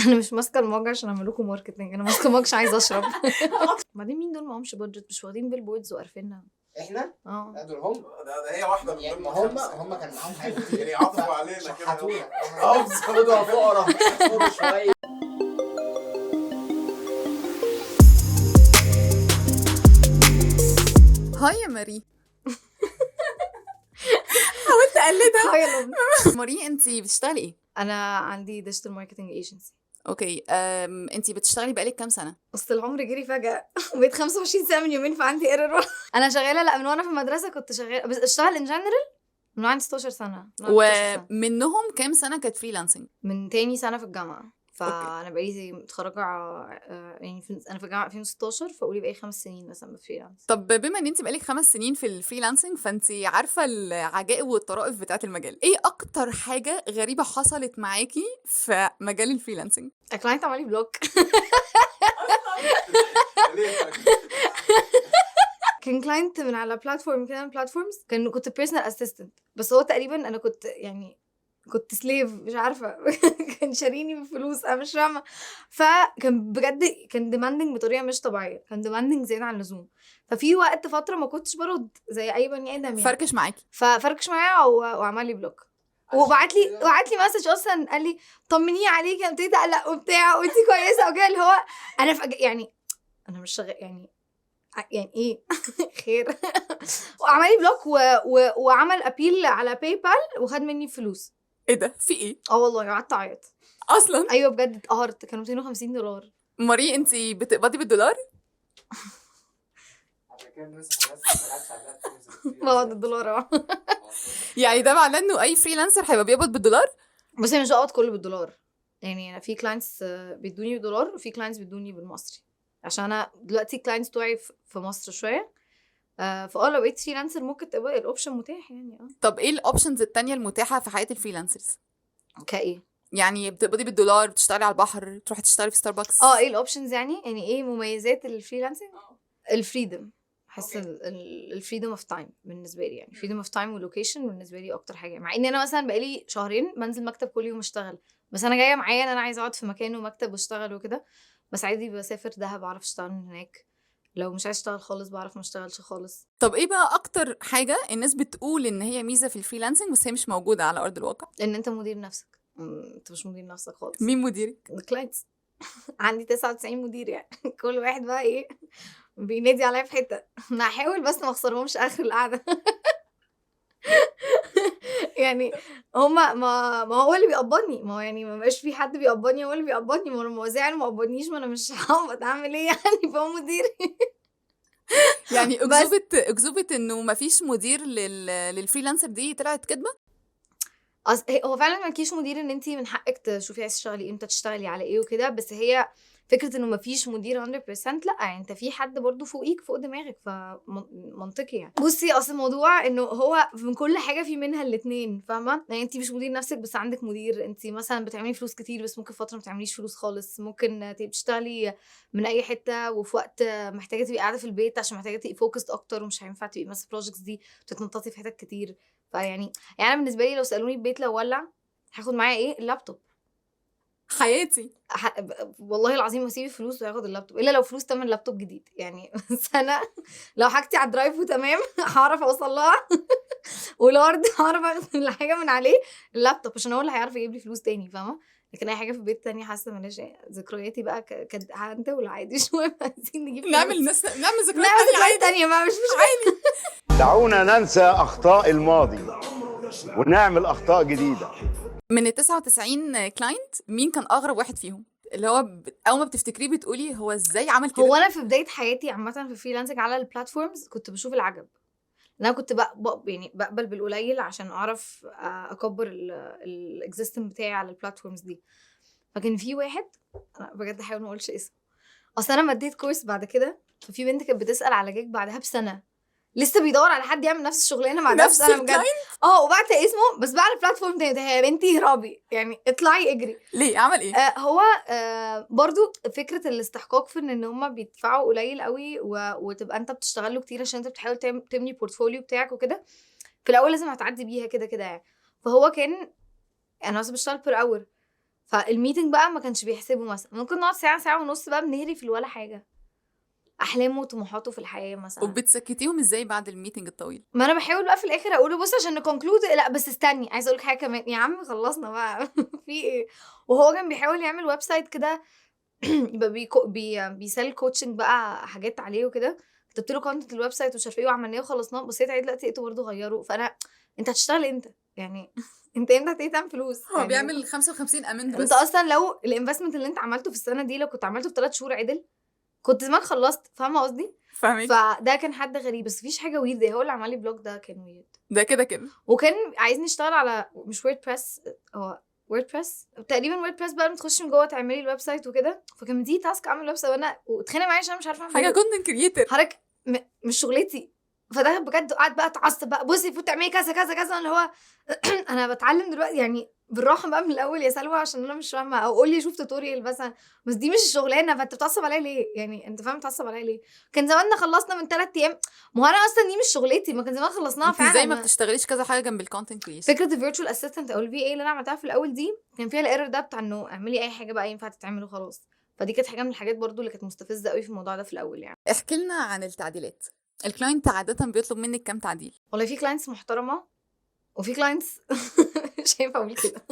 انا مش ماسكه ال mug عشان اعمل لكم marketing، انا ماسكه mug عشان عايزه اشرب. بعدين مين دول معهمش budget؟ مش واخدين billboards وقارفيننا؟ احنا؟ اه. لا دول هم. ده هي واحدة من يعني ضمن ما هم خمسة. هم كان معاهم حاجات كتير. يعني عطفوا علينا كده. شحتونا. اه بالظبط. خدوا يا فقراء، خدوا شوية. hi يا ماري. حاولت اقلدها. hi يا لبنى. ماري، انت بتشتغلي ايه؟ انا عندي digital marketing agency. okay، انت بتشتغلي بقالك كام سنة؟ اصل العمر جري فجاة، بقيت 25 سنة من يومين، فعندي error. انا شغالة، لا من وانا في المدرسة كنت شغاله، بس اشتغل in general من عندي 16 سنه، من وأنا 16 سنة. ومنهم كام سنة كانت freelancing؟ من تاني سنة في الجامعه، فانا بقالي متخرجة يعني انا في الجامعة 2016، فقولي بقالي 5 سنين مثلا ب freelance. طب بما ان انت بقالك 5 سنين في ال freelancing، فانت عارفه العجائب والطرائف بتاعه المجال، ايه اكتر حاجة غريبة حصلت معاكي في مجال ال freelancing؟ client عمل لي block. ليه؟ كان client من على platform كده من platforms، كان كنت personal assistant، بس هو تقريبا انا كنت يعني كنت slave، مش عارفه، كان شاريني بفلوس، انا مش فاهمه. فكان بجد كان demanding بطريقة مش طبيعيه، كان demanding زيادة عن اللزوم. ففي وقت فترة ما كنتش برد زي اي بني ادم يعني. فركش معاكي؟ ففركش معايا وعمل لي block، وبعت لي بعت لي message اصلا، قال لي طمنيني عليكي، انا ابتديت اقلق وبتاع، وانت كويسة وكده. اللي هو انا يعني انا مش شغال يعني ايه خير. وعمل لي block وعمل appeal على PayPal وخد مني فلوس. ايه ده؟ في ايه؟ اه والله قعدت اعيط. اصلا؟ ايوه بجد اتقهرت، كانوا $250. ماري، انت بتقبضي بالدولار؟ عشان كده بننصح الناس ما تلعبش على ال platforms كتير. بقبض بالدولار اه. يعني ده معناه انه اي freelancer هيبقى بيقبض بالدولار؟ بس انا مش هقبض كله بالدولار، يعني انا في clients بيدوني بالدولار وفي clients بيدوني بالمصري، عشان انا دلوقتي clients بتوعي في مصر شويه. فاه لو بقيت freelancer ممكن تبقى ال option متاح يعني. طب ايه ال options التانية المتاحة في حياة ال freelancers؟ كايه؟ يعني بتقبضي بالدولار، بتشتغلي على البحر، تروحي تشتغلي في ستاربكس. ايه ال options يعني؟ يعني ايه مميزات ال freelancing؟ ال freedom، بحس ال freedom of time بالنسبة لي، يعني freedom of time و location بالنسبة لي اكتر حاجه. مع ان انا مثلا بقالي شهرين بنزل مكتب كل يوم اشتغل، بس انا جاية معايا ان انا عايزه اقعد في مكان ومكتب واشتغل وكده، بس عادي بسافر دهب اعرف اشتغل من هناك، لو مش عايز اشتغل خالص بعرف ما اشتغلش خالص. طب ايه بقى اكتر حاجة الناس بتقول ان هي ميزة في ال freelancing بس هي مش موجودة على ارض الواقع؟ ان انت مدير نفسك. انت مش مدير نفسك خالص. مين مديرك؟ ال clients. عندي 99 مدير يعني. كل واحد بقى ايه بينادي عليا في حته، انا هحاول بس ما اخسرهمش اخر القعده. يعني هما ما هو اللي بيقبضني، ما هو يعني ما بقاش في حد بيقبضني، هو اللي بيقبضني، ما هو لما زعل ما قبضنيش، ما انا مش هقبض، اعمل ايه يعني؟ فهو مديري. يعني بس اكذوبه انه ما فيش مدير لل freelancer دي طلعت كدبه؟ هو فعلا ما فيش مدير، ان انت من حقك تشوفي عايزه تشتغلي امتى، تشتغلي على ايه وكده، بس هي فكرة انه ما فيش مدير 100% لا، يعني انت في حد برضو فوقيك فوق دماغك، فمنطقي يعني. بصي اصل الموضوع انه هو من كل حاجة في منها الاتنين، فاهمه؟ يعني انت مش مدير نفسك بس عندك مدير، انت مثلا بتعملي فلوس كتير بس ممكن فترة ما تعمليش فلوس خالص، ممكن تبقي بتشتغلي من اي حتة وفي وقت محتاجه تبقي قاعدة في البيت عشان محتاجه تبقي focused اكتر، ومش هينفع تبقي مثلا projects دي بتتنططي في حتت كتير. فيعني انا بالنسبة لي لو سالوني البيت لو ولع هاخد معايا ايه؟ اللابتوب. حياتي. والله العظيم هسيب الفلوس وهاخد اللابتوب، الا لو فلوس تمن لابتوب جديد يعني. بس انا لو حاجتي على ال drive وتمام هعرف اوصل لها، والارض هعرف اخد الحاجة من عليه، اللابتوب عشان هو اللي هيعرف يجيب لي فلوس تاني، فاهمه؟ لكن اي حاجة في البيت تانية حاسه مالهاش ذكرياتي بقى كانت هتولع عادي. مش مهم، عايزين نجيب فلوس. نعمل ذكريات نعمل تانية ذكريات عادي. تانية بقى، مش عادي. دعونا ننسى اخطاء الماضي ونعمل اخطاء جديدة. من ال 99 client مين كان اغرب واحد فيهم؟ اللي هو اول ما بتفتكريه بتقولي هو ازاي عمل كده؟ هو انا في بداية حياتي عامة في freelancing على ال platforms كنت بشوف العجب. انا كنت بقبل بالقليل عشان اعرف اكبر ال existing بتاعي على ال platforms دي. فكان في واحد، انا بجد احاول ما اقولش اسمه، اصل انا مديت course بعد كده، ففي بنت كانت بتسال على gig بعدها بسنة، لسه بيدور على حد يعمل نفس الشغلانة بعدها نفس بسنة بجد. ال client؟ وبعت اسمه بس بقى على ال platform تاني. ده يا بنتي هربي يعني، اطلعي اجري. ليه؟ عمل ايه؟ هو برضو فكرة الاستحقاق في ان هم بيدفعوا قليل قوي وتبقى انت بتشتغل له كتير عشان انت بتحاول تبني portfolio بتاعك وكده. في الاول لازم هتعدي بيها كده كده يعني. فهو كان، انا اصلا بشتغل per hour، فال meeting بقى ما كانش بيحسبه، مثلا ممكن نقعد ساعة ساعة ونص بقى بنهري في الولا حاجة، احلامه وطموحاته في الحياة مثلا. وبتسكتيهم ازاي بعد ال meeting الطويل؟ ما انا بحاول بقى في الاخر اقوله بص عشان ن conclude، لا بس استني عايزه اقول لك حاجة كمان يا عم، خلصنا بقى في ايه. وهو كان بيحاول يعمل website كده يبقى بي sell coaching بقى حاجات عليه وكده، كتبت له content ال website ومش عارفه ايه وعملناه وخلصناه. بصيت عليه دلوقتي لقيته برضه غيره، فانا انت هتشتغل امتى يعني؟ انت امتى هتبتدي تعمل فلوس؟ هو يعني بيعمل 55 amend بس. انت اصلا لو ال investment اللي انت عملته في السنة دي لو كنت عملته في 3 شهور عدل كنت زمان خلصت، فاهمه قصدي؟ فاهمك. فده كان حد غريب، بس مفيش حاجة weird. هو اللي عمل لي blog ده كان weird. ده كده كده. وكان عايزني اشتغل على مش WordPress، هو WordPress تقريبا، WordPress بقى بتخش من جوه تعملي ال website وكده، فكان دي task اعمل website وانا واتخانق معايا عشان انا مش عارفه اعمل حاجة content creator. حضرتك مش شغلتي. فده بجد قعد بقى اتعصب بقى، بصي المفروض تعملي كذا كذا كذا، اللي هو انا بتعلم دلوقتي يعني بالراحة بقى من الاول يا سلوى عشان انا مش فاهمه، او قولي شوف tutorial مثلا، بس دي مش الشغلانة، فانت بتعصب عليا ليه يعني؟ انت فاهم بتعصب عليا ليه؟ كان زماننا خلصنا من 3 ايام، ما هو انا اصلا دي مش شغلتي، ما كان زمان خلصناها انت فعلا. ازاي ما بتشتغليش كذا حاجة جنب ال content creation؟ فكرة ال virtual assistant او ال VA اللي انا عملتها في الاول دي كان فيها ال error ده بتاع انه اعملي اي حاجة بقى ينفع تتعمل وخلاص، فدي كانت حاجة من الحاجات برضو اللي كانت مستفزة قوي في الموضوع ده في الاول يعني. احكي لنا عن التعديلات. ال client عادة بيطلب منك كام تعديل؟ والله في clients محترمه وفي clients مش هينفع اقول كده.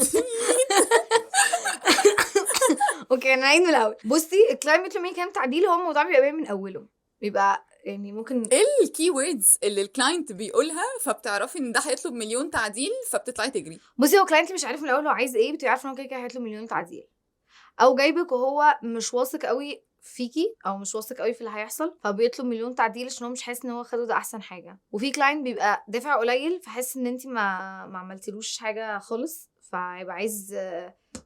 okay انا هعيد من الاول. بصي ال client بيطلب مني كام تعديل، هو الموضوع بيبقى باين من اوله، بيبقى يعني ممكن ايه ال keywords اللي ال client بيقولها فبتعرفي ان ده هيطلب مليون تعديل فبتطلعي تجري؟ بصي هو client مش عارف من الاول هو عايز ايه، بتبقي عارفه ان هو كده كده هيطلب مليون تعديل، او جايبك وهو مش واثق قوي فيكي او مش واثق قوي في اللي هيحصل فبيطلب مليون تعديل عشان هو مش حاسس ان هو خده ده احسن حاجة. وفي client بيبقى دافع قليل فحاسس ان انت ما عملتلوش حاجة خالص، فيبقى عايز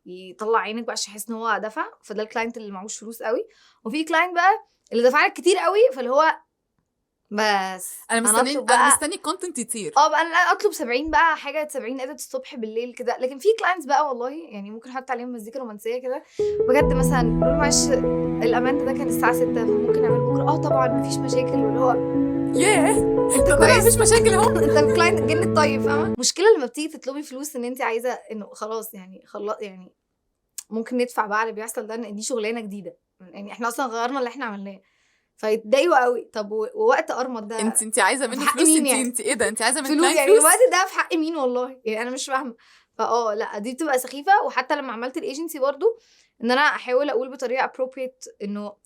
يطلع عينك بقى عشان يحس ان هو دفع، فده ال client اللي معهوش فلوس قوي. وفي client بقى اللي دفع لك كتير قوي فاللي هو بس انا مستني أطلب انا بقى- مستني ال content يطير. اه بقى انا اطلب 70 بقى حاجة، 70 edit الصبح بالليل كده. لكن في clients بقى والله يعني ممكن احط عليهم مزيكا رومانسية كده بجد، مثلا نقول معلش ال amend ده كان الساعة 6 فممكن نعمله بكره، اه طبعا مفيش مشاكل، واللي هو ياه انت طب كويس مفيش مشاكل اهو. انت ال client جن الطيب، فاهمه؟ المشكلة لما بتيجي تطلبي فلوس ان انت عايزه انه خلاص يعني خلاص يعني ممكن ندفع بقى على اللي بيحصل ده، ان دي شغلانة جديدة يعني احنا اصلا غيرنا اللي احنا عملناه، فيتضايقوا قوي. طب ووقت ارمط ده انت عايزه منه في حق فلوس؟ مين انت يعني؟ انت ايه ده؟ انت عايزه من فلوس client يعني فلوس؟ الوقت ده في حق مين والله يعني انا مش فاهمه. فاه لا دي بتبقى سخيفة. وحتى لما عملت الايجنسي برضو ان انا احاول اقول بطريقة appropriate انه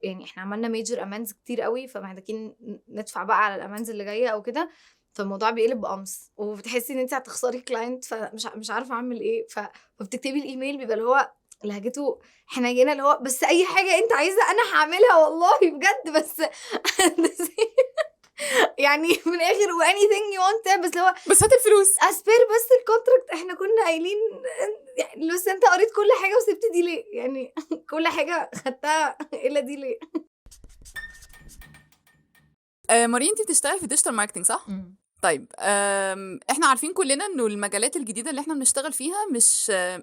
يعني احنا عملنا major amends كتير قوي فمحتاجين ندفع بقى على ال amends اللي جاية او كده، فالموضوع بيقلب بقمص وبتحسي ان انت هتخسري client، فمش مش عارفه اعمل ايه. فبتكتبي الايميل بيبقى اللي هو لهجته حنينه اللي هو بس اي حاجة انت عايزها انا هعملها والله بجد، بس يعني من الاخر و anything you want، بس اللي هو بس هات الفلوس as per بس ال contract احنا كنا قايلين يعني بس انت قريت كل حاجة وسبت دي ليه يعني؟ كل حاجة خدتها الا دي ليه؟ مارين انت بتشتغلي في digital marketing صح؟ طيب احنا عارفين كلنا انه المجالات الجديدة اللي احنا بنشتغل فيها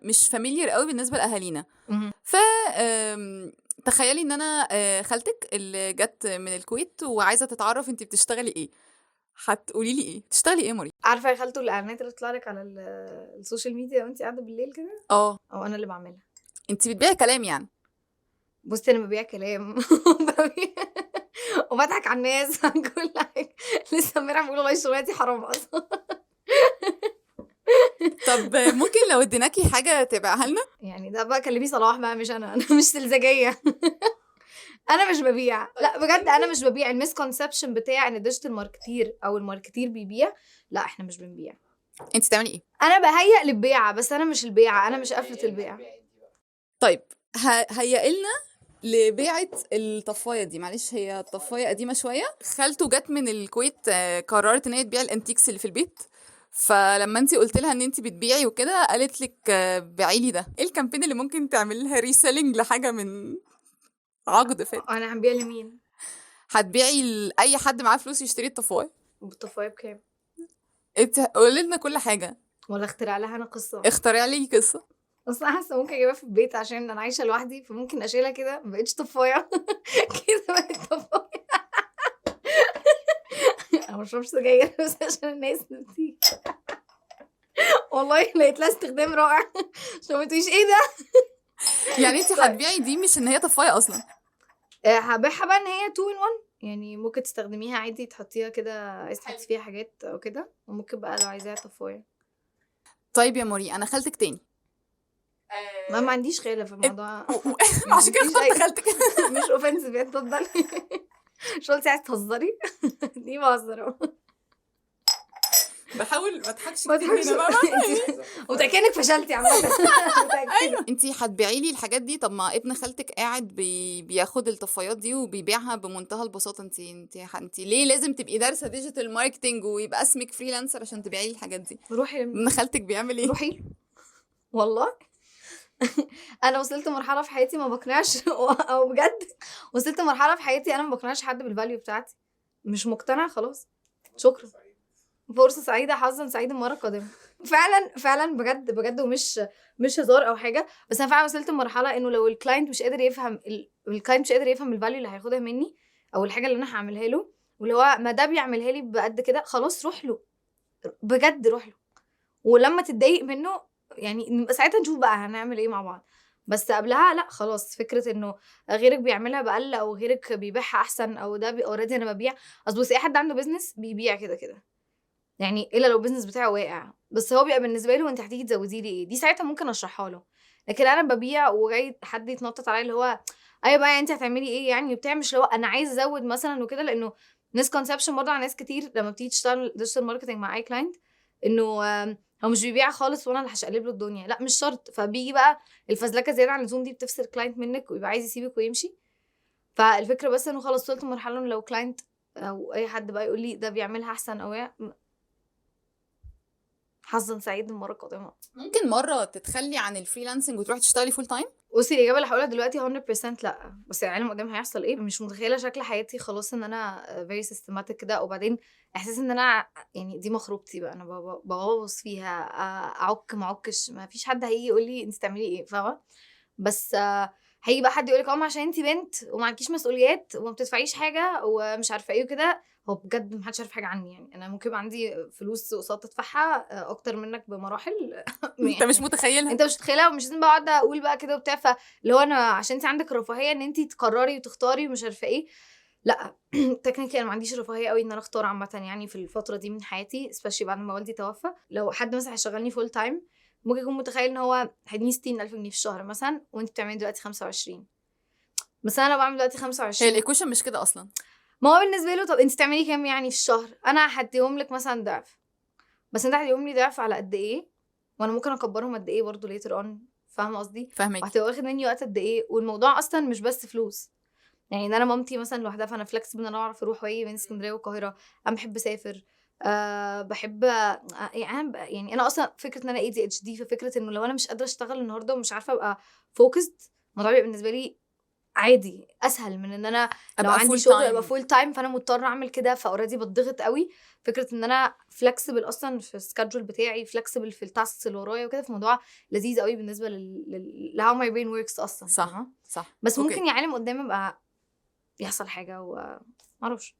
مش familiar قوي بالنسبة لاهالينا. ف تخيلي ان انا خالتك اللي جت من الكويت وعايزه تتعرف انت بتشتغلي ايه، هتقولي لي ايه؟ بتشتغلي ايه يا مارين؟ عارفه يا خالته الاعلانات اللي بتطلع لك على ال social media وانت قاعدة بالليل كده؟ اه. او انا اللي بعملها. انت بتبيعي كلام يعني؟ بصي انا ببيع كلام وبضحك على الناس عن كل حاجة. لسه امبارح بقول والله الشغلانة دي حرام اصلا. طب ممكن لو اديناكي حاجة تبيعها لنا؟ يعني ده بقى كلمي صلاح بقى مش انا، انا مش سلزجيه، انا مش ببيع، لا بجد انا مش ببيع. ال misconception بتاع ان ال digital marketer او ال marketer بيبيع، لا احنا مش بنبيع. انت بتعملي ايه؟ انا بهيئ للبيعه بس انا مش البيعة، انا مش قفله البيع. طيب هيئ لنا لبيعة الطفاية دي، معلش هي الطفاية قديمة شوية. خالته جت من الكويت قررت ان هي تبيع ال antiques اللي في البيت، فلما انت قلت لها ان انت بتبيعي وكده قالت لك بيعي لي ده. ايه ال campaign اللي ممكن تعمل لها reselling لحاجة من عقد فات؟ انا هنبيع لمين؟ هتبيعي لاي حد معاه فلوس يشتري الطفاية. الطفاية بكام؟ انت قولي لنا كل حاجة. ولا اخترع لها انا قصة؟ اخترع لي قصة. اصل انا حاسه ممكن اجيبها في البيت عشان انا عايشه لوحدي، فممكن اشيلها كده ما بقتش طفايه كده بقت طفايه. انا ما بشربش سجاير بس عشان الناس بتيجي. والله لقيت لها استخدام رائع، عشان ما تقوليش ايه ده. يعني انت هتبيعي دي مش ان هي طفايه اصلا؟ هبيعها بقى ان هي 2 in 1، يعني ممكن تستخدميها عادي، تحطيها كده عايز تحطي فيها حاجات او كده، وممكن بقى لو عايزاها طفايه. طيب يا موري، انا خالتك تاني. ما عنديش خاله في الموضوع. عشان كده اخترت خالتك. مش offensive، اتفضلي. مش قلتي عايز تهزري؟ دي بهزر. بحاول ما اضحكش ما كتير تضحكش. هنا بقى. متأكدة انك فشلتي عامة. متأكدة. انت هتبيعي لي الحاجات دي؟ طب ما ابن خالتك قاعد بياخد الطفايات دي وبيبيعها بمنتهى البساطة. انت ليه لازم تبقي دارسه digital marketing ويبقى اسمك freelancer عشان تبيعي لي الحاجات دي؟ روحي ابن خالتك بيعمل ايه؟ روحي. والله انا وصلت مرحلة في حياتي ما بقنعش، او بجد وصلت مرحلة في حياتي انا ما بقنعش حد بال value بتاعتي. مش مقتنع خلاص، شكرا، فرصة سعيده، حظا سعيد المرة القادمة. فعلا فعلا بجد بجد، ومش مش هزار او حاجه، بس انا فعلا وصلت لمرحلة انه لو ال client مش قادر يفهم ال client مش قادر يفهم ال value اللي هياخدها مني او الحاجة اللي انا هعملها له، واللي هو ما ده بيعملها لي بقد كده، خلاص روح له بجد، روح له. ولما تتضايق منه يعني نبقى ساعتها نشوف بقى هنعمل ايه مع بعض، بس قبلها لا خلاص. فكرة انه غيرك بيعملها باقل او غيرك بيبيعها احسن او ده already انا ببيع. اصل بصي، اي حد عنده business بيبيع كده كده يعني، الا لو ال business بتاعه واقع، بس هو بيبقى بالنسبة له انت هتيجي تزودي لي ايه، دي ساعتها ممكن اشرحها له. لكن انا ببيع وجاي حد يتنطط عليا اللي هو ايوه بقى انت هتعملي ايه يعني وبتاع، مش اللي هو انا عايز ازود مثلا وكده. لانه misconception برضه على ناس كتير لما بتيجي تشتغل digital marketing مع اي client انه هو مش بيبيع خالص وانا اللي هشقلب له الدنيا، لا مش شرط. فبيجي بقى الفزلكه زيادة عن اللزوم دي بتفصل client منك ويبقى عايز يسيبك ويمشي. فالفكرة بس انه خلاص وصلت لمرحلة انه لو client او اي حد بقى يقول لي ده بيعملها احسن او إيه، حظا سعيد المرة القادمة. ممكن مرة تتخلي عن ال freelancing وتروحي تشتغلي full time؟ بصي الاجابة اللي هقولها دلوقتي 100% لا، بس العالم قدام هيحصل ايه مش متخيله شكل حياتي خلاص ان انا very systematic كده. وبعدين احساس ان انا يعني دي مخروبتي بقى، انا بغوص فيها، اعك ما اعكش، ما فيش حد هيجي يقول لي انت تعملي ايه، فاهمه؟ بس هيجي بقى حد يقول لك اه عشان انت بنت وما عندكيش مسؤوليات وما بتدفعيش حاجة ومش عارفه ايه وكده. هو بجد ما حدش عارف حاجة عني يعني، انا ممكن يبقى عندي فلوس قصاد تدفعها اكتر منك بمراحل. انت مش متخيلها، انت مش متخيلها، ومش لازم بقى اقعد اقول بقى كده وبتاع. فاللي هو انا عشان انت عندك رفاهية ان انت تقرري وتختاري ومش عارفه ايه، لا technically انا ما عنديش رفاهية قوي ان انا اختار عامة يعني في الفترة دي من حياتي، especially بعد ما والدي توفى. لو حد مثلا هيشغلني full time ممكن يكون متخيل ان هو هيديني 60,000 جنيه في الشهر مثلا، وانت بتعملي دلوقتي 25. بس انا لو بعمل دلوقتي 25، هي ال equation مش كده اصلا. ما هو بالنسبة له طب انت تعملي كام يعني في الشهر؟ انا هديهم لك مثلا ضعف، بس انت هتديهم لي ضعف على قد ايه؟ وانا ممكن اكبرهم قد ايه برضه later on، فاهمه قصدي؟ فاهمك. وهتبقى واخد مني وقت قد ايه؟ والموضوع اصلا مش بس فلوس يعني، ان انا مامتي مثلا لوحدها، فانا flexible ان انا اعرف اروح واجي بين اسكندرية والقاهره. انا بحب اسافر، بحب يعني انا يعني انا اصلا فكرة ان انا ADHD، ففكره انه لو انا مش قادرة اشتغل النهارده ومش عارفه ابقى focused، الموضوع بيبقى بالنسبة لي عادي اسهل من ان انا لو عندي شغل ابقى full time، فانا مضطرة اعمل كده، ف already بتضغط قوي. فكرة ان انا flexible اصلا في ال schedule بتاعي، flexible في ال tasks اللي ورايا وكده، فالموضوع لذيذ قوي بالنسبة لل how my brain works اصلا. صح صح. بس ممكن يا عالم قدام ابقى يحصل حاجة ومعرفش.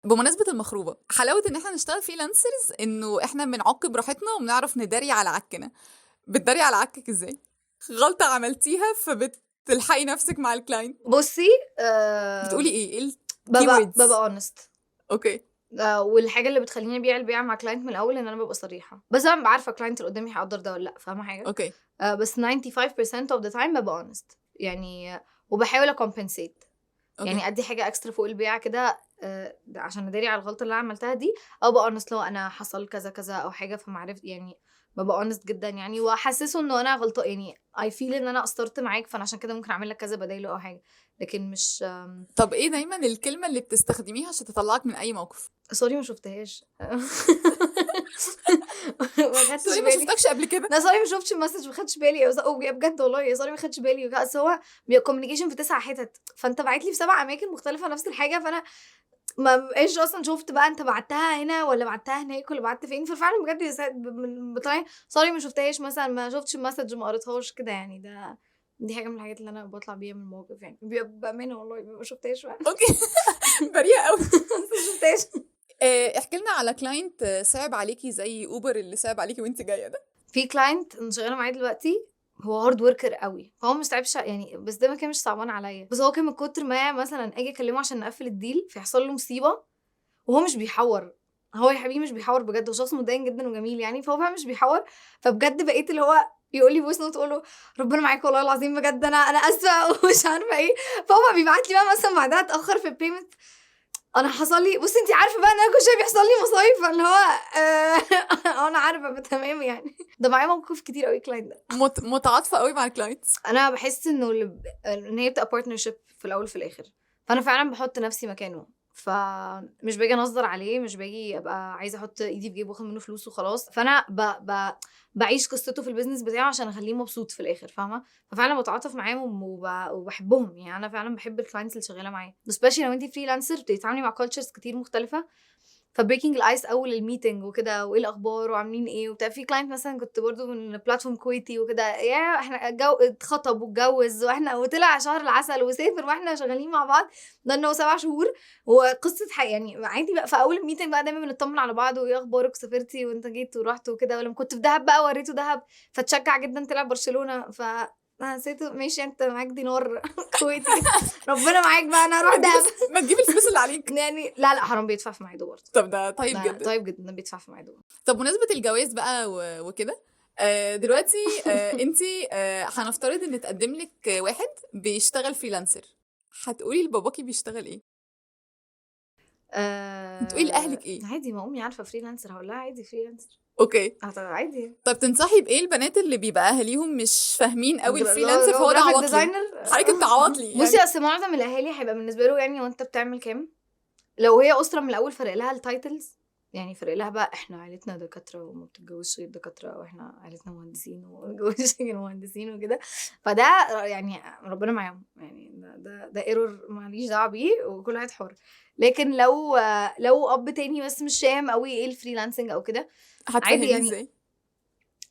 بمناسبة المخروبه، حلاوة ان احنا نشتغل freelancers انه احنا بنعك براحتنا وبنعرف نداري على عكنا. بتداري على عكك ازاي؟ غلطه عملتيها فبتلحقي نفسك مع ال client؟ بصي بتقولي ايه؟ ببقى honest. okay. والحاجة اللي بتخليني ابيع البيع مع client من الاول ان انا ببقى صريحه، بس انا ببقى عارفه ال client اللي قدامي هيقدر ده ولا لا، فاهمه حاجة؟ okay. بس 95% of the time ببقى honest يعني، وبحاول ا compensate. يعني ادي حاجة extra فوق البيع كده عشان اداري على الغلطة اللي انا عملتها دي، او بقى honest لو انا حصل كذا كذا او حاجة فما عرفت يعني، ببقى honest جدا يعني، واحسسه انه انا غلطان يعني، I feel ان انا قصرت معاك فانا عشان كده ممكن اعمل لك كذا بدايله او حاجة، لكن مش طب ايه دايما الكلمة اللي بتستخدميها عشان تطلعك من اي موقف؟ sorry ما شفتهاش. ما خدتش sorry ما بالي. شفتكش قبل كده. لا sorry ما شفتش ال message، ما خدتش بالي بجد والله، sorry ما خدتش بالي. اصل هو بيبقى communication في 9 حتت، فانت بعت لي في 7 اماكن مختلفة نفس الحاجه، فانا ما بقاش اصلا شفت بقى انت بعتها هنا ولا بعتها هناك ولا بعت فين. ففعلا بجد بطلع sorry ما شفتهاش مثلا، ما شفتش ال message، ما قريتهاش كده يعني. ده دي حاجة من الحاجات اللي انا بطلع بيها من الموقف يعني، بامانه والله ما شفتهاش بقى. okay بريئة قوي. ما شفتهاش. احكي لنا على client صعب عليكي زي اوبر اللي صعب عليكي وانت جاية ده. في client انا شغالة معاه دلوقتي، هو hard worker قوي، فهو مش تعبش يعني، بس ده ما كان مش صعبان عليا، بس هو كان من كتر ما مثلا اجي اكلمه عشان نقفل ال deal فيحصل له مصيبة، وهو مش بيحور، هو يا حبيبي مش بيحور بجد، هو شخص متدين جدا وجميل يعني، فهو فعلا مش بيحور. فبجد بقيت اللي هو يقول لي voice note اقول له ربنا معاك والله العظيم بجد انا اسفه ومش عارفه ايه، فهو بقى بيبعت لي بقى مثلا بعدها اتاخر في ال payment، انا حصل لي، بصي انت عارفه بقى ان انا كل شوية بيحصل لي مصايب، فاللي هو انا عارفه تمام يعني. ده معايا موقف كتير قوي client ده. متعاطفه قوي مع ال clients. انا بحس انه ان هي بتبقى partnership في الاول وفي الاخر، فانا فعلا بحط نفسي مكانه، فمش باجي انظر عليه، مش باجي ابقى عايزه احط ايدي في جيبه واخد منه فلوس وخلاص، فانا بعيش قصته في ال business بتاعه عشان اخليه مبسوط في الاخر، فاهمه؟ ففعلا بتعاطف معاهم وبحبهم يعني، انا فعلا بحب ال clients اللي شغالة معايا، especially لو انت freelancer بتتعاملي مع cultures كتير مختلفة، ف breaking ال ice اول ال meeting وكده، وايه الاخبار وعاملين ايه وبتاع. في client مثلا كنت برضو من platform كويتي وكده، يا احنا اتخطب واتجوز واحنا وطلع شهر العسل وسافر واحنا شغالين مع بعض، ده انه 7 شهور وقصة حق يعني عادي بقى. في اول ال meeting بقى دايما بنطمن على بعض، وايه اخبارك، سافرتي وانت جيت ورحت وكده، ولما كنت في دهب بقى وريته دهب فتشجع جدا، طلع برشلونة، ف حسيته ماشي انت معاك دينار كويتي ربنا معاك بقى انا هروح دهب. ما تجيب الفلوس اللي عليك يعني. لا لا حرام، بيدفع في ميعاده برضه. طب ده طيب لا، جدا. طيب جدا بيدفع في ميعاده. طب بمناسبة الجواز بقى وكده، دلوقتي انت هنفترض ان تقدم لك واحد بيشتغل freelancer، هتقولي لباباكي بيشتغل ايه؟ تقولي لأهلك إيه؟ عادي، ما امي عارفه freelancer، هقول لها عادي freelancer. okay. عادي. طب تنصحي بايه البنات اللي بيبقى اهاليهم مش فاهمين قوي ال freelancer، فهو ده جرافيك عواطلي designer. حضرتك انت عواطلي يعني. بصي اصل معظم الاهالي هيبقى بالنسبة له يعني وانت بتعمل كام، لو هي اسره من الاول فرق لها ال titles، يعني فرق لها بقى احنا عائلتنا دكاترة وما بتتجوزش غير دكاترة، واحنا عائلتنا مهندسين وما بتتجوزش غير مهندسين وكده، فده يعني ربنا معاهم يعني، ده error ماليش دعوه بيه وكل واحد حر. لكن لو اب تاني بس مش فاهم قوي ايه ال freelancing او كده، هتفهميه عادي يعني. ازاي؟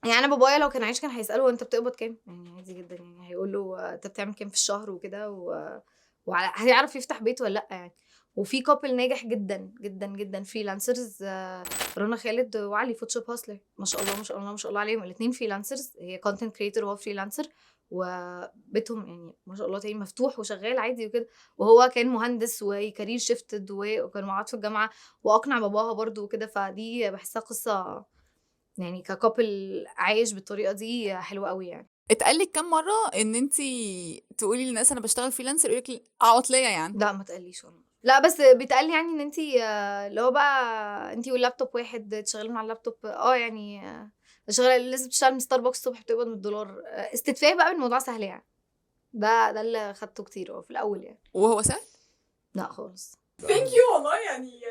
يعني انا بابايا لو كان عايش كان هيساله انت بتقبض كام، يعني عادي جدا، يعني هيقول له انت بتعمل كام في الشهر وكده، وهيعرف يفتح بيت ولا لا يعني. وفي couple ناجح جدا جدا جدا freelancers، رنا خالد وعلي Photoshop Hustler، ما شاء الله ما شاء الله ما شاء الله عليهم، الاثنين freelancers، هي content creator وهو freelancer، وبيتهم يعني ما شاء الله تاني مفتوح وشغال عادي وكده، وهو كان مهندس و career shifted وكانوا مع بعض في الجامعة واقنع باباها برضو وكده، فدي بحسها قصة يعني ك couple عايش بالطريقة دي حلوة قوي يعني. اتقال لك كام مرة ان انت تقولي للناس انا بشتغل freelancer يقول لك عواطليه يعني؟ لا ما تقليش والله، لا بس بيتقال يعني ان انت اللي هو بقى انت واللابتوب واحد تشتغلي على اللابتوب، يعني شغالة لازم تشتغل من ستاربكس الصبح بتقبض من الدولار، استدفاء بقى بالموضوع سهل يعني، ده اللي خدته كتير في الاول يعني. وهو سهل؟ لا خالص. thank you والله يعني